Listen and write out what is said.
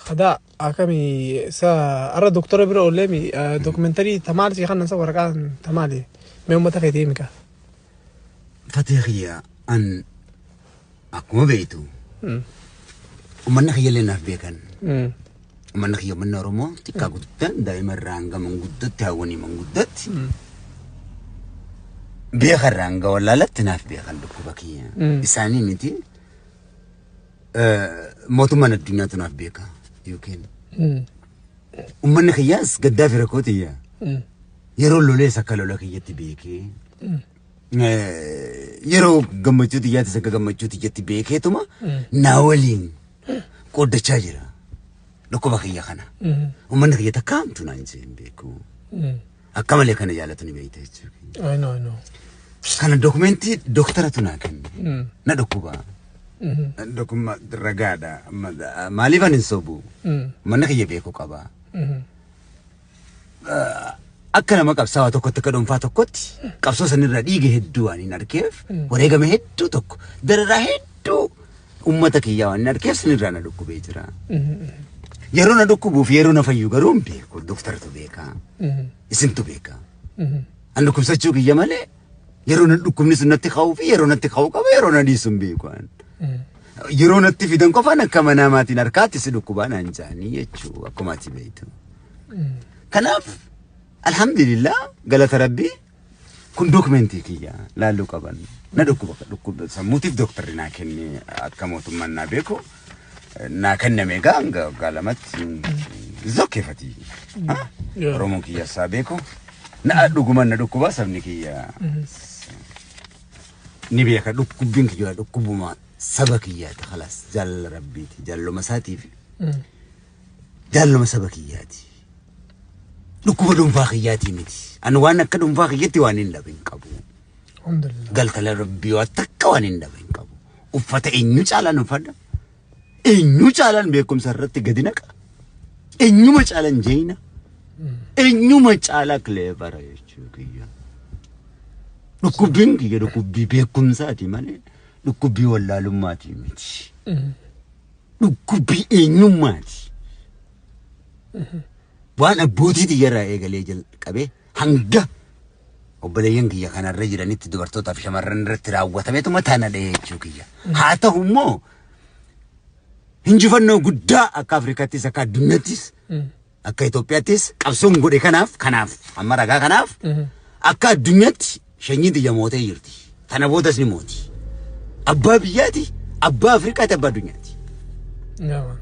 Kadaa akami sa arra doktora bira oolleemi dokumentarii tamaal si kannan sa waraqaan tamaali mee uummata keetii himi kaa. Fatee kiyya, an akkuma beektu uummanni kiyya illee naaf beekan. Uummanni kiyya, uummanni Oromoo, xiqqaa guddaan, daa'ima irraa hanga manguddootti, hawwanii manguddootti, beeka irraa hanga wallaalatti naaf beekan dhukkuba kiyya. Isaanii miti, mootummaan addunyaatu naaf beeka yookiin uummanni kiyyaas gaddaa fi rakkoo tiyya yeroo lolees akka lola kiyyatti beekee, yeroo gammachuu tiyyaatis akka gammachuu tiyyatti beekeetuma naa waliin qooddachaa jira. Dhukkuba kiyya kana. Uummanni kiyya takka hamtu naan jeen beeku. Akka malee kana jaalatu ni beekta jechuudha. I know, I know. Kana dokumentii doktaratu naa kenne. Na dhukkuba. Dhukkuba ragaadha. Maaliif ani hin sobu? Uummanni kiyya beekuu qaba. Akka nama qabsaawaa tokkotti, akka dhuunfaa tokkotti, qabsoo sanirra dhiiga hedduu waan hin argeef, wareegama hedduu tokko, dararaa hedduu uummata kiyyaa waan hin argeef, sanirraa na dhukkubee jira. Yeroo na dhukkubuuf yeroo na fayyu garuu hin beeku. Doktaratu beeka. Isintu beeka. An dhukkubsachuu kiyya malee yeroo na dhukkubni sun natti ka'uu fi yeroo natti ka'uu qaba, yeroo na dhiisu hin beeku. Yeroo natti fidan qofaan akka manaa maatiin harkaatti si dhukkubaa naan jedhanii jechuu, akkuma ati beektu. Kanaaf alhamdulillah, galata rabbii, kun dokumentii kiyya laalluu qaban. Na dhukkuba, dhukkuba sammuutiif dooktarri naa kenne, akka mootummaan naa beeku naa kenname. Egaa hanga waggaa 2tti zokkeefati. Oromoon kiyya isaa beeku. Na dhuguman na dhukkuba, sabni kiyya ni beeka. Dhukkubbiin kiyya dhukkubuma saba kiyyaati, khalaas, jaalala rabbiiti, jaalaluma isaatiif, jaalaluma saba kiyyaati. Dhukkuba dhuunfaa kiyyaatii miti. Ani waan akka dhuunfaa kiyyatti waan hin dhabe hin qabu. Alhamdulillah. Galtala rabbii waan takka waan hin dhabe hin qabu. Uffata eenyu caalaan uffadha. Eenyu caalaan beekumsa irratti gadi naqa. Eenyuma caalaan jeeyna. Eenyuma caalaa clever jechuu kiyya. Dhukkubbiin kiyya dhukkubbii beekumsaati malee dhukkubbii wallaalummaati miti. Dhukkubbii eenyummaati. Waan abbootii tiyyarraa eegalee jalqabee hanga obboleeyyan kiyya kanarra jiranitti dubartootaa fi shamarran irratti raawwatametu mataa na dhahee jechuu kiyya. Haa ta'u immoo injifannoo guddaa akka Afrikaattis, akka addunyaattis, akka Itoophiyaattis qabsoon godhe kanaaf amma ragaa kanaaf akka addunyaatti shanyiin tiyya mootee jirti. Tana boodas ni mooti. Abbaa biyyaati, abbaa Afrikaati, abbaa addunyaati. Yeah, man.